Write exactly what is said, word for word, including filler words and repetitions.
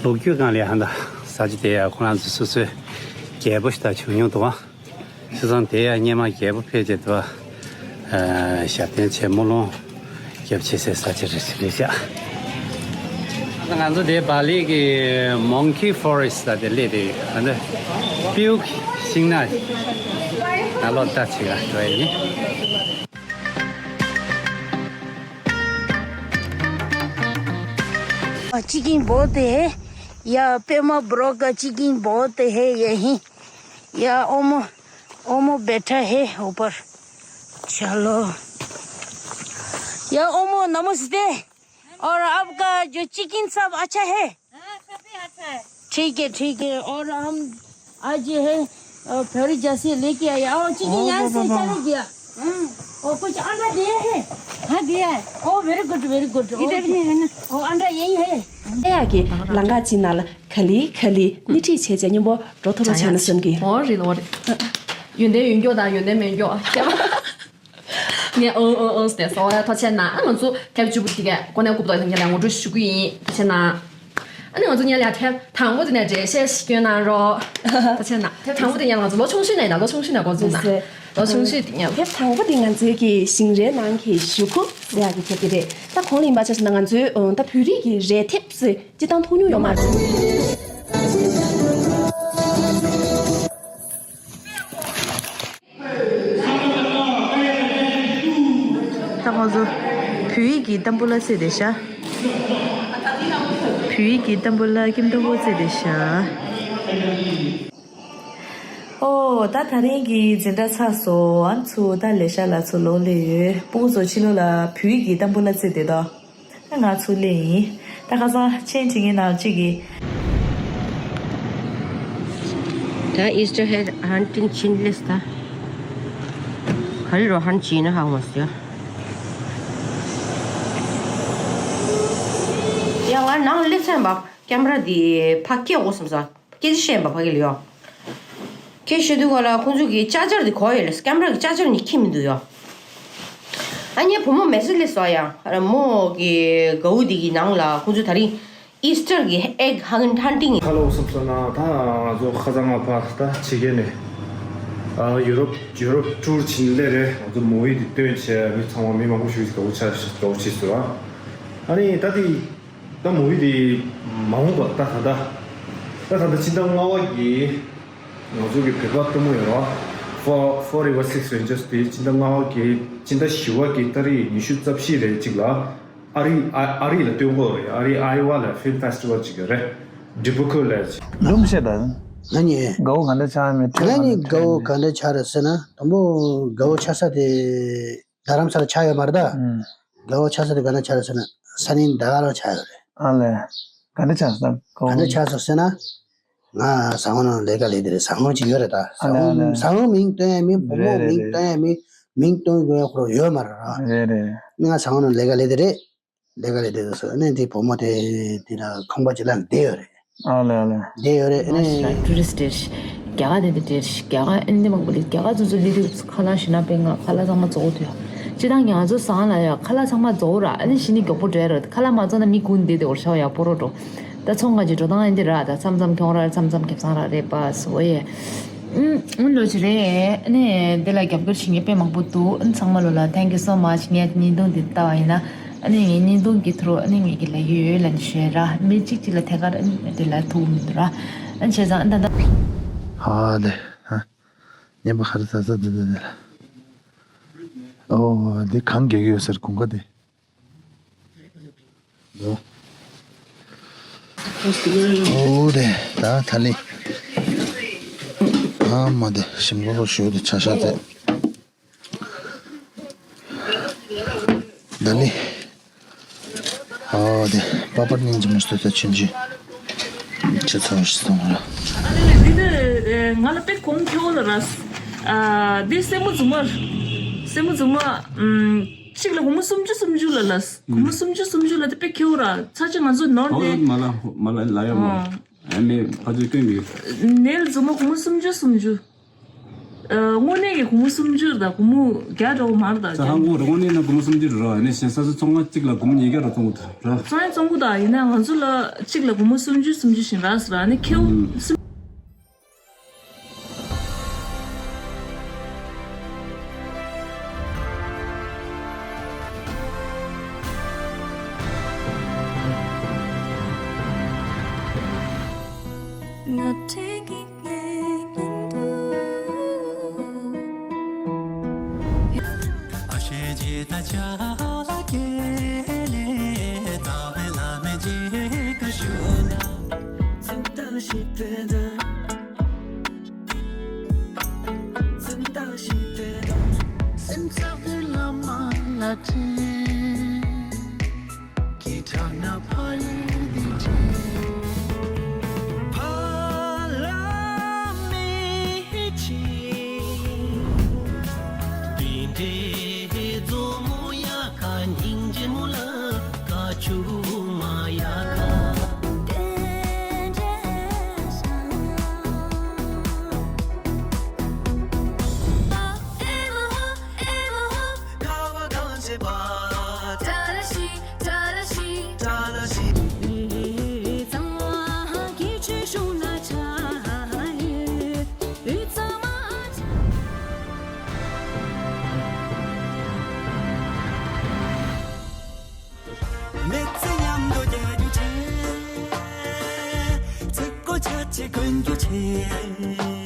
ལོ་རྒྱུས་སྒང་ལ་ཧ་ད་ས་ཆ་དེ་ཡ་ཁོ་རང་ཚོ་སོ་སོའི་རྒྱལ་པོ་ཞིག་ད་བྱུང་མྱོང་འདུག་བ། བྱས་ཙང་དེ་ཡ་སྔོན་མ་རྒྱལ་པོ་ཕེབས་རྗེས་དུ་བ། ཞབས་བརྟན་ཆེ་སྨོན་ལམ་རྒྱབ་བྱེད་སའི་ས་ཆ་རེད་ཟེར་ལས་བྱ། ང་ཚོ་དེ་བ་ལི་གི་Monkey Forest ལ་དེ་སླེབས་དེ་ཡོད། ང་ཚོ་སྤྲེའུ་ཤིང་ནགས་ནང་ལོགས་ལྟ་བྱེད་ག་འགྲོ་ཡ་ཡིན། चिकन बहुत है। या पेमा ब्रो का चिकन बहुत है यहीं। या ओमो, ओमो बैठा है ऊपर। चलो। या ओमो, नमस्ते। और आपका जो चिकन सब अच्छा है? हाँ, सभी अच्छा है। ठीक है, ठीक है। और हम आज ये है, अ, फ्योरी जैसे लेके आए। और चिकन ओ, यहाँ से चले गया। हाँ। और कुछ अंडा दिया है? हाँ, दिया है। ओ, very good, very good। इधर भी है ना। ओ, अंडा यही है। ཡ་གི་ལང་ཀ་ཅི་ན་ལ་ག་ལི་ག་ལི་ནི་ཁྲིད་བྱས་བྱས་མཉམ་པོ་འགྲོ་ཐུབ་པ་བྱས་ན་བསམ་གི། ཨོ་རེད་ཨོ་རེད། ཡོན་ཏན་ཡོད་མགྱོགས་དང་ཡོན་ཏན་མེད་མགྱོགས་ཁྱད་པར། ངས་ཨང་ཨང་ཨང་ཟེར་ནས་སོ་ཡ་ཐུགས་རྗེ་གནང་། ང་ཚོ་དེབ་བཅུ་པོ་དེ་གས་གོ་གནས་བཀུར་དག་ལྷན་རྒྱས་ལ་ངོ་སྤྲོད་ཞུ་གི་ཡིན། ཐུགས་རྗེ་གནང་། ཨ་ནི་ང་ཚོ་ཉལ་ཡ་དེབ་དང་པོ་དེ་ནས་འགྲེལ་བཤད་ཞིག་སྐྱོན་གནང་རོགས། ཐུགས་རྗེ་གནང་། དེབ་དང་པོ་དེ་ཉལ་ང་ཚོ་ལོ་ཆུང་ཤོས་ནས་ཡིན་ད། ལོ་ཆུང་ཤོས་ནས་འགོ་འཛུགས་གནང་། ལོ་ཆུང་ཤོས་དེ་ཉལ། དེབ་དང་པོ་དེ་ང་ཚོའི་གི་ཞིང་རའི་ནང་གི་གཞུག་གུ་ཟེར་ཡ་གི་དེབ་དེ་རེད། ད་གོང་ལ་ཡིན་པ་ཆ་བཞག་ན་ང་ཚོའི་ད་བོད་རིགས་ཀྱི་རས་དེབ་ཟེར་སྤྱིར་བཏང་མཐོང་མྱོང་ཡོད་མ་རེད། ད་ང་ཚོ་བོད་ཡིག་གི་ཏམ་བུ་ལ་རྩེ་དེ་ཤ། བོད་ཡིག་གི་ཏམ་བུ་ལ་ཀིམ་ཏམ་བུ་རྩེ་དེ་ཤ། ཨོ། ད་ད་རིང་གི་འཛིན་གྲྭ་ཚར་སོང་། ཨ་ཚུ་ད་ལས་ཤག་ལ་ཚུར་ལོག་སླེབས་ཡོད། སྤུ་གུ་ཚོ་ཕྱི་ལོགས་ལ་བོད་ཡིག་གི་ཏམ་བུ་ལ་རྩེ་དེ་དོ། ང་ཚུར་སླེབས་ཡིན། ད་ཁ་སང་མཆན་བྲིས་མཁན་ནང་གཅིག་གིས། ད་ཨིས་ཊར་ཧེཌ་ཧན་ཊིང་ཕྱིན་སླེབས་ད། ག་རེ་རོ་ཧན་ཊིང་ན་ཧ་གོ་མ་སོང་ཡ། ཡ་ང་ནང་སླེབས་ཚར་བ། ཀེམ་ར་འདི་ཕ་སྐད་འོ་བསམ་ས། སྐད་ཆ་བཤད་པ་ཕ་གི་ལ་ཡོད། སྐད་བཤད་དུས་ག་ལ་ཁོང་ཚོ་གི་ཅར་ཇར་དེ་གོ་ཡོད་ལེ། ཀེམ་ར་གི་ཅར་ཇར་ནི་ཁྱི་མི་འདུག་ཡོད། ཨ་ནི་བུ་མོ་མེ་སེ་ལེ་སོ་ཡ། ཨ་ར་མོ་གི་གའུ་དེ་གི་ནང་ལ་ཁོང་ཚོ་ད་རིང་ཨིས་ཊར་གི་ཨེག་ཧན་ཊིང་། ཁ་ལོ་སོབ་སོ་ན་ད་ང་ཚོ་ཁ་སང་ང་ཕ་ད་ཕྱི་རྒྱལ་ནས་ཨ་ཡུ་རོབ་ཡུ་རོབ་ཊུར་ཕྱིན་ལེ་རེད། ང་ཚོ་མུ་ཝི་དེ་སྟོན་བྱས་མི་ཚང་མ་མི་མང་པོ་ཞིག་དགའ་བོ་ཆགས་དགའ་བོ་བྱས་སོང་ཨ། ཨ་ནི་ད་དེ། ད་མུ་ཝི་དེ་མ་འོངས་པ་ད་ད་ལྟ། ད་ད་ལྟ་སྤྱི་ཟླ་ལྔ་པ་གི་ང་ཚོ་གི་བོད་པ་སྟོན་མོ་ཡོད་ར། Four Four River Six Rangers དེ་སྤྱི་ཟླ་ལྔ་པ་གི་སྤྱི་ཟླ་བཞི་པ་གི་ཏ་རིག་ཉི་ཤུ་རྩ་བཞི་རེད་ཅིག་ལ། ཨ་རི་ཨ་ཨ་རི་ལ་སྟོན་གོ་རེད། ཨ་རི་ཨའི་ཝ་ལ་ཕིལམ་ཕེ་སི་ཊི་ཝལ་ཅིག་ཡོད་རེད། ཌི་བུ་ཁུ་ལ་ཅིག་ལུམ་ཤེ་ད། ང་ཉེ། དགའ་བོ་ག་འདྲ་ཆགས་མེད་ང་ཉེ་དགའ་བོ་ག་འདྲ་ཆགས་རེད་ཟེར་ན། དང་པོ་དགའ་བོ་ཆགས་ས་དེ་རྡ་རམ་ས་ལ་ཆགས་ཡོད་མ་རེད་ད། ཨུམ། དགའ་བོ་ཆགས་ས་དེ་ག་འདྲ་ཆགས་རེད་ཟེར་ན། ས་ནི་ད་ག་རང་ཆགས་ཡོད་རེད། ཨ་ལས། ག་འདྲ་ཆགས་སམ། ག་འདྲ་ཆགས་སོང་ཟེར་ན། ང་ཟ་ཁང་ནང་ལས་ཀ་ལས་དེ་རེད། ཟ་ཁང་ཅིག་ཡོད་རེད་ད། ཨ་ལས་ཨ་ཟ་ཁང་ལས། ཟ་ཁང་མིང་སྟོན་ཡ་མིན། བུ་མོ་རེད་རེད་མིང་རེད། སྟོན་ཡ་མིན། མིང་སྟོན་དགོས་ཡ་ཁོ་རང་ཡོད་མ་རེད་ར། རེད་རེད། ང་ཟ་ཁང་ནང་ལས་ཀ་ལས་དེ་རེད། ལས་ཀ་ལས་དེ་རེད་ཟེར་ནས་དེ་བུ་མོ་དེ་དེ་ལ་ཁང་པ་ཅིག་ལ་བསྡད་ཡོད་རེད། ཨ་ལས་ཨ་ལས། བསྡད་ཡོད་རེད། ཨ་ནི། ཊུ་རི་སི་ཊི་རེད། རྒྱ་གར་དེ་འདྲ་རེད། རྒྱ་གར་ཨེ་འདི་མང་པོ་རེད། རྒྱ་གར་ཚོ་ཚོ་ལི་དུ་ཁ་ལག་ཞིག་ན་པའི་ང་ཁ་ལག་ཚང་མ་རྫོགས་དུས་ཡ། སྤྱིར་བཏང་ང་ཚོ་ཟ་ཁང་ལ་ཡ་ཁ་ལག་ཚང་མ་རྫོགས་ར། ཨ་ནི་གཞི་ནས་མགྱོགས་པོ་འགྲོ་ཡ་ར། ཁ་ལག་མ་རྫོགས་ན་མི་ཀུན་བསྡད་དེ་འོར་ཤ་བ་ཡག་པོ་རོ་འགྲོ། ད་ཚོང་ཁང་གི་འགྲོ་སྟངས་ཨེ་འདི་ར། ད་མཚམས་མཚམས་ཁྱོང་ར། མཚམས་མཚམས་ཁེབས་ཚང་ར་རེད་པ་སོ་ཡེ། ཨུམ། ཨུ་ལོ་ཅི་རེད། ཨ་ནི་འདི་ལ་རྒྱབ་སྐྱོར་བྱེད་མཁན་དཔེ་མང་པོ་འདུག་ཨ་ནི་ཚང་མ་ལོ་ལ་thank you so much། ངས་བརྙན་ཐུང་འདི་ལྟ་བ་ཡིན་ན། ཨ་ནི་ངའི་བརྙན་ཐུང་གི་ཐོག་ཨ་ནི་ངེད་ཀྱི་ལ་ཡོད་ཡོད་ལ་ནི་ཞུ་ཡ་ར། མི་གཅིག་གཅིག་ལ་ཐད་ཀར་ཨ་ནི་འདི་ལ་ཐུག་མི་འདུག་ར། ཨ་ནི་བྱས་ཙང་ཨ་ད་ད། ཧ་ལེ་ཧ། ཉན་པ་ཧ་རི་ས་ས་དི་དི་དི་ལ། ཨོ་འདི་གང་རྒྱག་གི་ཡོད་ཟེར་གོང་ཁ་དེ། ཨོ་དེ་ད་ད་ལི། ཨ་མ་དེ་ཞིམ་པོ་ཞུ་དེ་ཆ་ཤ་དེ། ད་ལི། ཨོ་དེ་པ་པར་ཉིན་ཅི་མི་སྟོད་ད་ཆུན་ཅི། ཆེ་ཚོ་ཞིག་སོང་ར། འདི་ནི་ང་ལ་དཔེ་གོང་ཁྱོད་ལ་ར། འདི་སེན་མོ་རྫུན་མ། སེན་མོ་རྫུན་མ། གཅིག་ལ་སྒོར་མོ་སུམ་ཅུ་སུམ་ཅུ་ལ་ལ། སྒོར་མོ་སུམ་ཅུ་སུམ་ཅུ་ལ་དེ་དཔེ་ཁེའུ་ར། ཚ་ཆ་ང་ཚོ་ནོར་ཨོ་ནས། མ་ལ་མ་ལ་ལ་ཡོད་མ། ཨ་མེ་ཕ་ཚོད་སྐྱོན་མི་ཡོད། ནེལ་རྫུན་མ་སྒོར་མོ་སུམ་ཅུ་སུམ་ཅུ། དངོས་གནས་ཀྱི་སྒོར་མོ་སུམ་ཅུ་རེད་ད། སྒོར་མོ་བརྒྱ་འགྲོ་གི་མ་རེད་ད། ད་ཧང་གོ་རེད། དངོས་གནས་ན་སྒོར་མོ་སུམ་ཅུ་རེད་ར། ཨ་ནི་གཞན་ས་ཆ་བཙོང་ང་གཅིག་ལ་སྒོར་མོ་ཉིས་བརྒྱ་ར་བཙོང་གི་འདུག་ར། བཙོང་ཡང་བཙོང་གི་འདུག་ཡིན་ན་ང་ཚོ་ལ་གཅིག་ལ་སྒོར་མོ་སུམ་ཅུ་སུམ་ཅུ་བཞིན་རག་སོང་ར། ཨ་ནི་ཁེའུ་སུམ། སེམས་ཚ་བའི་བླ་མ་ལ་ཁྲིད། ཀྱི་ཁྲག་ན་ཕ་ཡུལ་འདི་ཁྲིད། ཕ་ལ་མི་ཁྲིད། དེ་འདྲའི་མཛོ་མོ་ཡ་ཁ་སྙིང་རྗེ་མོ་ལ་ཀ་ཆུ་མ་ཡ་ཁ། དེ་འདྲའི་ས། ཁ་བ་གངས་ཅན་པ། བཀྲ་ཤིས་བཀྲ་ཤིས་བཀྲ་ཤིས། གཙང་མ་གི་ཆུ་བྱུང་ན་ཆ་ཡོད་ཚང་མ། མི་ཚེ་མཉམ་དུ་རྒྱལ་རྒྱུ་ཆེ། ཚིག་གོ་ཆ་ཆེ་གོན་རྒྱུ་ཆེ།